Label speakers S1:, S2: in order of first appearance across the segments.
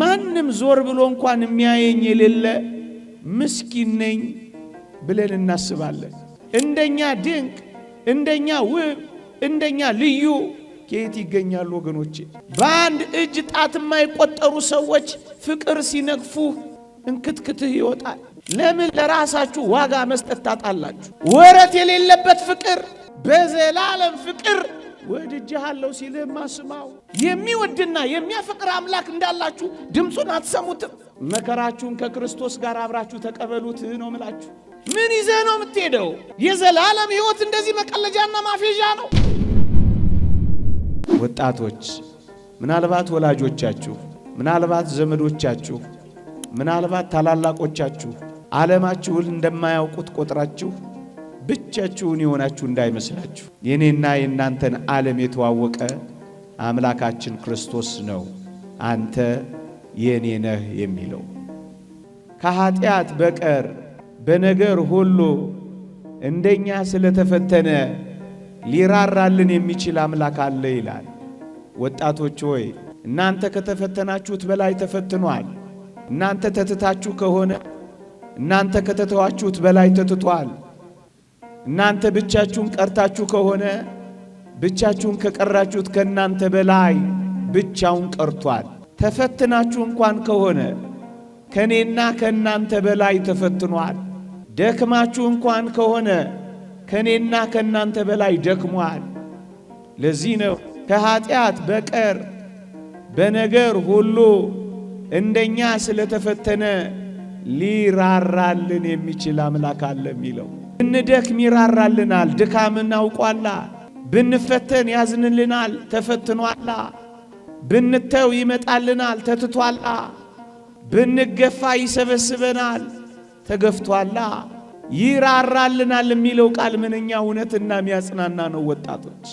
S1: ማንም ዞር ብሎ እንኳን የሚያየኝ የሌለ ምስኪን ነኝ ብለን እናስባለን። እንደኛ ድንቅ፣ እንደኛ ውብ፣ እንደኛ ልዩ ከየት ይገኛሉ ወገኖቼ? በአንድ እጅ ጣት የማይቆጠሩ ሰዎች ፍቅር ሲነግፉህ እንክትክትህ ይወጣል። ለምን ለራሳችሁ ዋጋ መስጠት ታጣላችሁ? ወረት የሌለበት ፍቅር፣ በዘላለም ፍቅር ወድጄሃለሁ ሲልህማ ስማው። የሚወድና የሚያፈቅር አምላክ እንዳላችሁ ድምፁን አትሰሙትም። መከራችሁን ከክርስቶስ ጋር አብራችሁ ተቀበሉት ነው ምላችሁ። ምን ይዘህ ነው የምትሄደው? የዘላለም ሕይወት እንደዚህ መቀለጃና ማፌዣ ነው። ወጣቶች፣ ምናልባት ወላጆቻችሁ፣ ምናልባት ዘመዶቻችሁ፣ ምናልባት ታላላቆቻችሁ ዓለማችሁን እንደማያውቁት ቆጥራችሁ ብቻችሁን የሆናችሁ እንዳይመስላችሁ። የኔና የእናንተን ዓለም የተዋወቀ አምላካችን ክርስቶስ ነው። አንተ የኔ ነህ የሚለው ከኃጢአት በቀር በነገር ሁሉ እንደኛ ስለተፈተነ ሊራራልን የሚችል አምላክ አለ ይላል። ወጣቶች ሆይ፣ እናንተ ከተፈተናችሁት በላይ ተፈትኗል። እናንተ ተትታችሁ ከሆነ እናንተ ከተተዋችሁት በላይ ተትቷል። እናንተ ብቻችሁን ቀርታችሁ ከሆነ ብቻችሁን ከቀራችሁት ከእናንተ በላይ ብቻውን ቀርቷል። ተፈትናችሁ እንኳን ከሆነ ከእኔና ከእናንተ በላይ ተፈትኗል። ደክማችሁ እንኳን ከሆነ ከእኔና ከእናንተ በላይ ደክሟል። ለዚህ ነው ከኃጢአት በቀር በነገር ሁሉ እንደኛ ስለተፈተነ ሊራራልን የሚችል አምላክ አለ የሚለው። ብንደክም ይራራልናል፣ ድካምን አውቋላ። ብንፈተን ያዝንልናል፣ ተፈትኗላ። ብንተው ይመጣልናል፣ ተትቷላ። ብንገፋ ይሰበስበናል፣ ተገፍቷላ። ይራራልናል የሚለው ቃል ምንኛ እውነትና የሚያጽናና ነው። ወጣቶች፣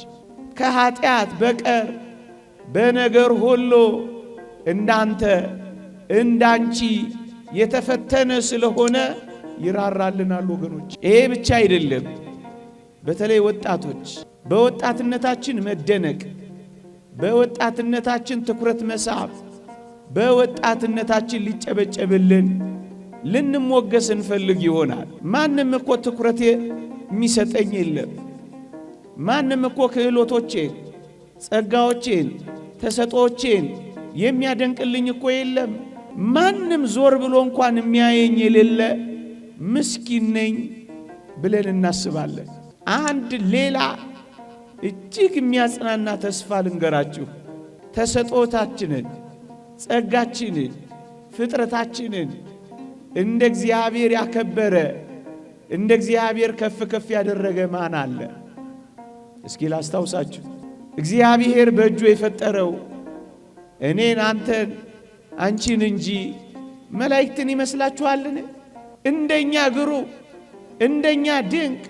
S1: ከኃጢአት በቀር በነገር ሁሉ እንዳንተ እንዳንቺ የተፈተነ ስለሆነ ይራራልናል። ወገኖች፣ ይሄ ብቻ አይደለም። በተለይ ወጣቶች በወጣትነታችን መደነቅ፣ በወጣትነታችን ትኩረት መሳብ፣ በወጣትነታችን ሊጨበጨብልን ልንሞገስ እንፈልግ ይሆናል። ማንም እኮ ትኩረት የሚሰጠኝ የለም። ማንም እኮ ክህሎቶቼን፣ ጸጋዎቼን፣ ተሰጦቼን የሚያደንቅልኝ እኮ የለም። ማንም ዞር ብሎ እንኳን የሚያየኝ የሌለ ምስኪን ነኝ ብለን እናስባለን። አንድ ሌላ እጅግ የሚያጽናና ተስፋ ልንገራችሁ። ተሰጦታችንን፣ ጸጋችንን፣ ፍጥረታችንን እንደ እግዚአብሔር ያከበረ፣ እንደ እግዚአብሔር ከፍ ከፍ ያደረገ ማን አለ? እስኪ ላስታውሳችሁ። እግዚአብሔር በእጁ የፈጠረው እኔን፣ አንተን፣ አንቺን እንጂ መላእክትን ይመስላችኋልን? እንደኛ ግሩም፣ እንደኛ ድንቅ፣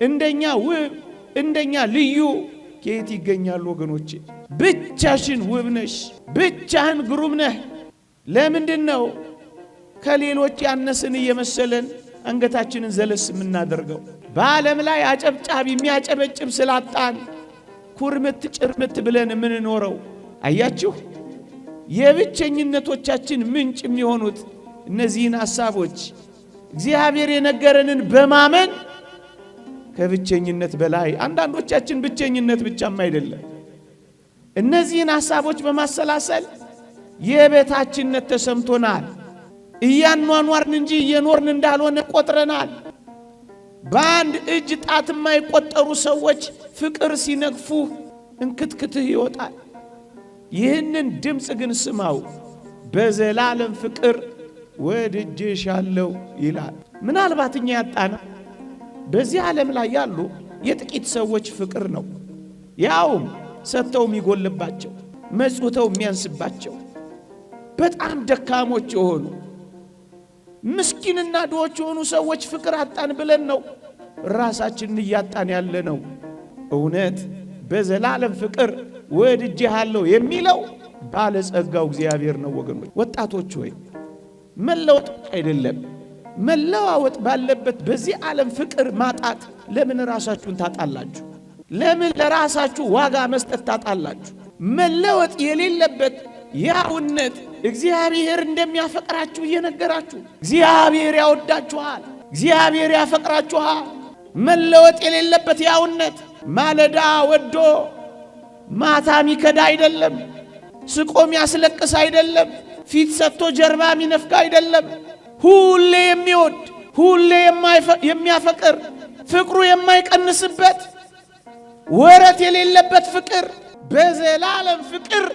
S1: እንደኛ ውብ፣ እንደኛ ልዩ ከየት ይገኛሉ ወገኖቼ? ብቻሽን ውብ ነሽ፣ ብቻህን ግሩም ነህ። ለምንድን ነው ከሌሎች ያነስን እየመሰለን አንገታችንን ዘለስ የምናደርገው? በዓለም ላይ አጨብጫቢ የሚያጨበጭብ ስላጣን ኩርምት ጭርምት ብለን የምንኖረው። አያችሁ፣ የብቸኝነቶቻችን ምንጭ የሚሆኑት እነዚህን ሐሳቦች እግዚአብሔር የነገረንን በማመን ከብቸኝነት በላይ፣ አንዳንዶቻችን ብቸኝነት ብቻም አይደለም፣ እነዚህን ሐሳቦች በማሰላሰል የበታችነት ተሰምቶናል። እያኗኗርን እንጂ እየኖርን እንዳልሆነ ቆጥረናል። በአንድ እጅ ጣት የማይቆጠሩ ሰዎች ፍቅር ሲነግፉህ እንክትክትህ ይወጣል። ይህንን ድምፅ ግን ስማው፣ በዘላለም ፍቅር ወድጄሻለሁ ይላል። ምናልባት እኛ ያጣነው በዚህ ዓለም ላይ ያሉ የጥቂት ሰዎች ፍቅር ነው። ያውም ሰጥተው የሚጎልባቸው፣ መጽውተው የሚያንስባቸው፣ በጣም ደካሞች የሆኑ፣ ምስኪንና ድሆች የሆኑ ሰዎች ፍቅር አጣን ብለን ነው ራሳችንን እያጣን ያለ ነው። እውነት በዘላለም ፍቅር ወድጄሃለሁ የሚለው ባለጸጋው እግዚአብሔር ነው። ወገኖች፣ ወጣቶች ሆይ፣ መለወጥ አይደለም፣ መለዋወጥ ባለበት በዚህ ዓለም ፍቅር ማጣት ለምን ራሳችሁን ታጣላችሁ? ለምን ለራሳችሁ ዋጋ መስጠት ታጣላችሁ? መለወጥ የሌለበት ያውነት፣ እግዚአብሔር እንደሚያፈቅራችሁ እየነገራችሁ፣ እግዚአብሔር ያወዳችኋል፣ እግዚአብሔር ያፈቅራችኋል። መለወጥ የሌለበት ያውነት ማለዳ ወዶ ማታ ሚከዳ አይደለም። ስቆ ሚያስለቅስ አይደለም። ፊት ሰጥቶ ጀርባ ሚነፍግ አይደለም። ሁሌ የሚወድ፣ ሁሌ የሚያፈቅር፣ ፍቅሩ የማይቀንስበት፣ ወረት የሌለበት ፍቅር፣ በዘላለም ፍቅር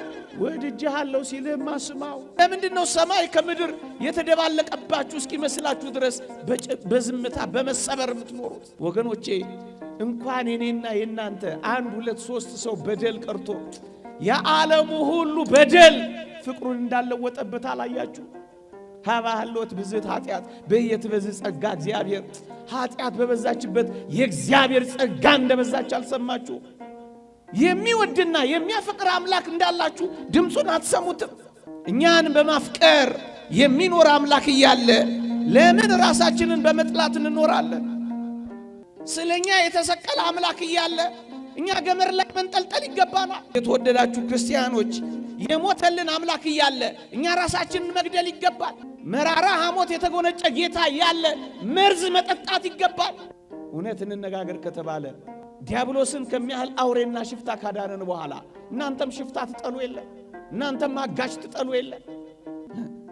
S1: ወድጄሃለሁ ሲልህማ ስማው። ለምንድን ነው ሰማይ ከምድር የተደባለቀባችሁ እስኪመስላችሁ ድረስ በዝምታ በመሰበር የምትኖሩት? ወገኖቼ፣ እንኳን የኔና የናንተ አንድ ሁለት ሶስት ሰው በደል ቀርቶ የዓለሙ ሁሉ በደል ፍቅሩን እንዳለወጠበት አላያችሁ? ሀባ ህሎት ብዝት ኃጢአት በየት በዝ ጸጋ እግዚአብሔር። ኃጢአት በበዛችበት የእግዚአብሔር ጸጋ እንደበዛች አልሰማችሁ? የሚወድና የሚያፈቅር አምላክ እንዳላችሁ ድምፁን አትሰሙትም? እኛን በማፍቀር የሚኖር አምላክ እያለ ለምን ራሳችንን በመጥላት እንኖራለን? ስለኛ የተሰቀለ አምላክ እያለ እኛ ገመድ ላይ መንጠልጠል ይገባናል። የተወደዳችሁ ክርስቲያኖች፣ የሞተልን አምላክ እያለ እኛ ራሳችንን መግደል ይገባል። መራራ ሐሞት የተጎነጨ ጌታ እያለ መርዝ መጠጣት ይገባል። እውነት እንነጋገር ከተባለ ዲያብሎስን ከሚያህል አውሬና ሽፍታ ካዳነን በኋላ እናንተም ሽፍታ ትጠሉ የለ? እናንተም አጋች ትጠሉ የለ?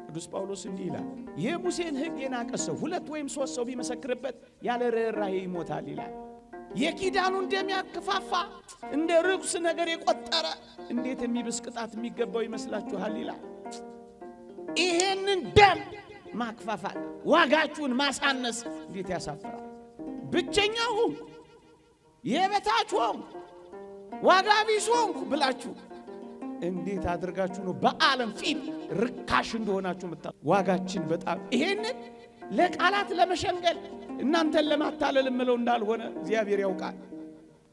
S1: ቅዱስ ጳውሎስ እንዲህ ይላል፣ የሙሴን ሕግ የናቀ ሰው ሁለት ወይም ሶስት ሰው ቢመሰክርበት ያለ ርኅራኄ ይሞታል ይላል። የኪዳኑን ደም ያከፋፋ፣ እንደ ርኩስ ነገር የቆጠረ እንዴት የሚብስ ቅጣት የሚገባው ይመስላችኋል ይላል። ይሄንን ደም ማክፋፋት፣ ዋጋችሁን ማሳነስ እንዴት ያሳፍራል። ብቸኛ ሆንኩ፣ የበታች ሆንኩ፣ ዋጋ ቢስ ሆንኩ ብላችሁ እንዴት አድርጋችሁ ነው በዓለም ፊት ርካሽ እንደሆናችሁ ምታ ዋጋችን በጣም፣ ይሄንን ለቃላት ለመሸንገል፣ እናንተን ለማታለል እምለው እንዳልሆነ እግዚአብሔር ያውቃል።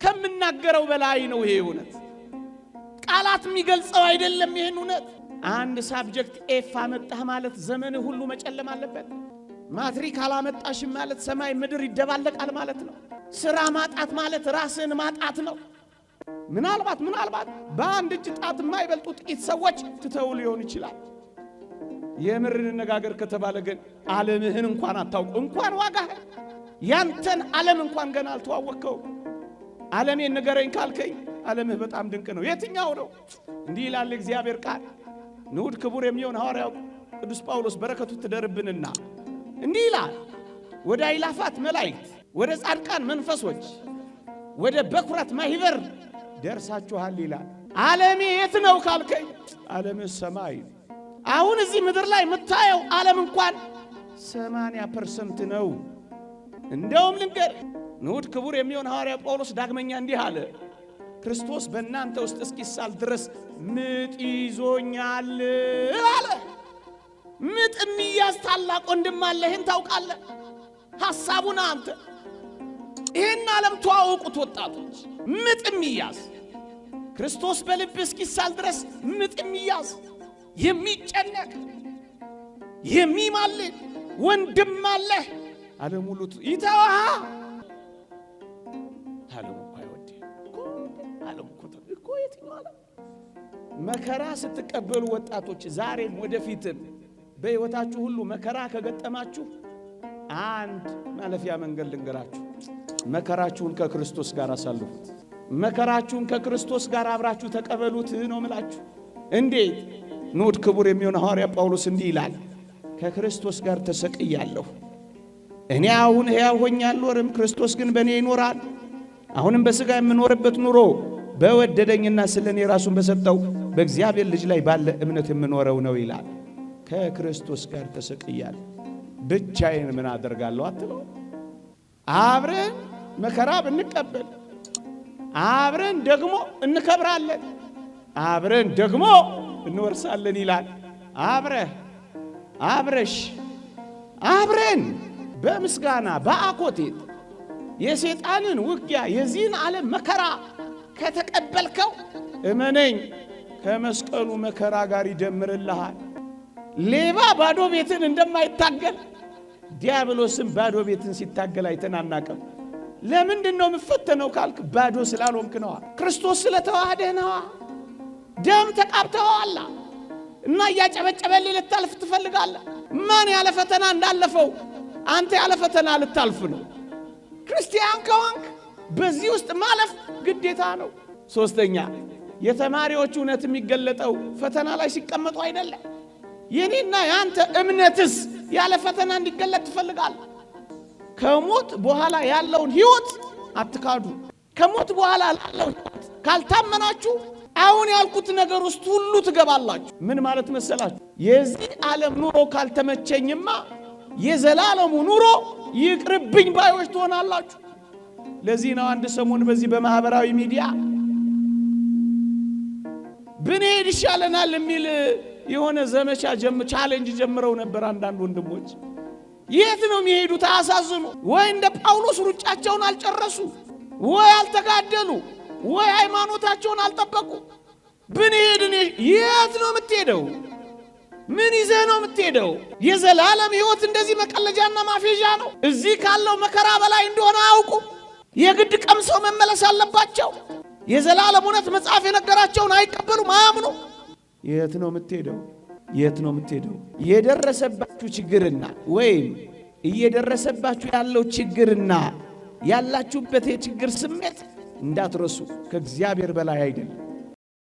S1: ከምናገረው በላይ ነው ይሄ እውነት። ቃላት የሚገልጸው አይደለም ይሄን እውነት። አንድ subject F አመጣህ ማለት ዘመንህ ሁሉ መጨለም አለበት። ማትሪክ አላመጣሽም ማለት ሰማይ ምድር ይደባለቃል ማለት ነው። ስራ ማጣት ማለት ራስን ማጣት ነው። ምናልባት ምናልባት በአንድ እጅ ጣት የማይበልጡ ጥቂት ሰዎች ትተው ሊሆን ይችላል። የምር እንነጋገር ከተባለ ግን ዓለምህን እንኳን አታውቅ፣ እንኳን ዋጋህን፣ ያንተን ዓለም እንኳን ገና አልተዋወቅከው። ዓለሜን ንገረኝ ካልከኝ ዓለምህ በጣም ድንቅ ነው። የትኛው ነው? እንዲህ ይላል እግዚአብሔር ቃል። ንዑድ ክቡር የሚሆን ሐዋርያው ቅዱስ ጳውሎስ በረከቱ ትደርብንና እንዲህ ይላል፣ ወደ አእላፋት መላእክት፣ ወደ ጻድቃን መንፈሶች፣ ወደ በኩራት ማህበር ደርሳችኋል ይላል። ዓለሜ የት ነው ካልከኝ ዓለምህ ሰማይ ነው። አሁን እዚህ ምድር ላይ የምታየው ዓለም እንኳን 80% ነው። እንደውም ልንገር፣ ንዑድ ክቡር የሚሆን ሐዋርያ ጳውሎስ ዳግመኛ እንዲህ አለ፣ ክርስቶስ በእናንተ ውስጥ እስኪሳል ድረስ ምጥ ይዞኛል አለ። ምጥ የሚያዝ ታላቅ ወንድም አለ። ይህን ታውቃለህ? ሐሳቡን አንተ ይህን ዓለም ተዋወቁት ወጣቶች። ምጥ የሚያዝ፣ ክርስቶስ በልብ እስኪሳል ድረስ ምጥ የሚያዝ፣ የሚጨነቅ፣ የሚማልድ ወንድም አለህ። ዓለም ሁሉ ይተዋሃ። ዓለም እኮ አይወድህም እኮ፣ ዓለም እኮ እኮ የትኛው ዓለም? መከራ ስትቀበሉ ወጣቶች፣ ዛሬም ወደፊትም በሕይወታችሁ ሁሉ መከራ ከገጠማችሁ አንድ ማለፊያ መንገድ ልንገራችሁ። መከራችሁን ከክርስቶስ ጋር አሳልፉት። መከራችሁን ከክርስቶስ ጋር አብራችሁ ተቀበሉት ነው ምላችሁ። እንዴት? ንዑድ ክቡር የሚሆን ሐዋርያ ጳውሎስ እንዲህ ይላል፣ ከክርስቶስ ጋር ተሰቅያለሁ። እኔ አሁን ሕያው ሆኜ አልኖርም፣ ክርስቶስ ግን በእኔ ይኖራል። አሁንም በሥጋ የምኖርበት ኑሮ በወደደኝና ስለ እኔ ራሱን በሰጠው በእግዚአብሔር ልጅ ላይ ባለ እምነት የምኖረው ነው ይላል። ከክርስቶስ ጋር ተሰቅያለሁ። ብቻዬን ምን አደርጋለሁ አትለው። አብረን መከራ ብንቀበል አብረን ደግሞ እንከብራለን፣ አብረን ደግሞ እንወርሳለን ይላል። አብረህ፣ አብረሽ፣ አብረን በምስጋና በአኮቴት የሰይጣንን ውጊያ፣ የዚህን ዓለም መከራ ከተቀበልከው እመነኝ ከመስቀሉ መከራ ጋር ይደምርልሃል። ሌባ ባዶ ቤትን እንደማይታገል ዲያብሎስን ባዶ ቤትን ሲታገል አይተን አናቅም። ለምንድን ነው የምፈተነው ካልክ ባዶ ስላልሆንክ ነዋ። ክርስቶስ ስለተዋህደህ ነዋ። ደም ተቃብተዋላ። እና እያጨበጨበልህ ልታልፍ ትፈልጋለህ። ማን ያለ ፈተና እንዳለፈው አንተ ያለ ፈተና ልታልፍ ነው። ክርስቲያን ከሆንክ በዚህ ውስጥ ማለፍ ግዴታ ነው። ሶስተኛ፣ የተማሪዎች እውነት የሚገለጠው ፈተና ላይ ሲቀመጡ አይደለም። የኔና የአንተ እምነትስ ያለ ፈተና እንዲገለጥ ትፈልጋለህ? ከሞት በኋላ ያለውን ሕይወት አትካዱ። ከሞት በኋላ ላለው ሕይወት ካልታመናችሁ አሁን ያልኩት ነገር ውስጥ ሁሉ ትገባላችሁ። ምን ማለት መሰላችሁ? የዚህ ዓለም ኑሮ ካልተመቸኝማ የዘላለሙ ኑሮ ይቅርብኝ ባዮች ትሆናላችሁ። ለዚህ ነው አንድ ሰሞን በዚህ በማህበራዊ ሚዲያ ብንሄድ ይሻለናል የሚል የሆነ ዘመቻ challenge ጀምረው ነበር አንዳንድ ወንድሞች። የት ነው የሚሄዱት? አያሳዝኑ ወይ? እንደ ጳውሎስ ሩጫቸውን አልጨረሱ ወይ አልተጋደሉ ወይ ሃይማኖታቸውን አልጠበቁ። ብንሄድ የት ነው የምትሄደው? ምን ይዘህ ነው የምትሄደው? የዘላለም ሕይወት እንደዚህ መቀለጃና ማፌዣ ነው? እዚህ ካለው መከራ በላይ እንደሆነ አያውቁም። የግድ ቀምሰው መመለስ አለባቸው። የዘላለም እውነት መጽሐፍ የነገራቸውን አይቀበሉም፣ አያምኑ። የት ነው የምትሄደው? የት ነው የምትሄደው? የደረሰባችሁ ችግርና ወይም እየደረሰባችሁ ያለው ችግርና ያላችሁበት የችግር ስሜት እንዳትረሱ፣ ከእግዚአብሔር በላይ አይደለም።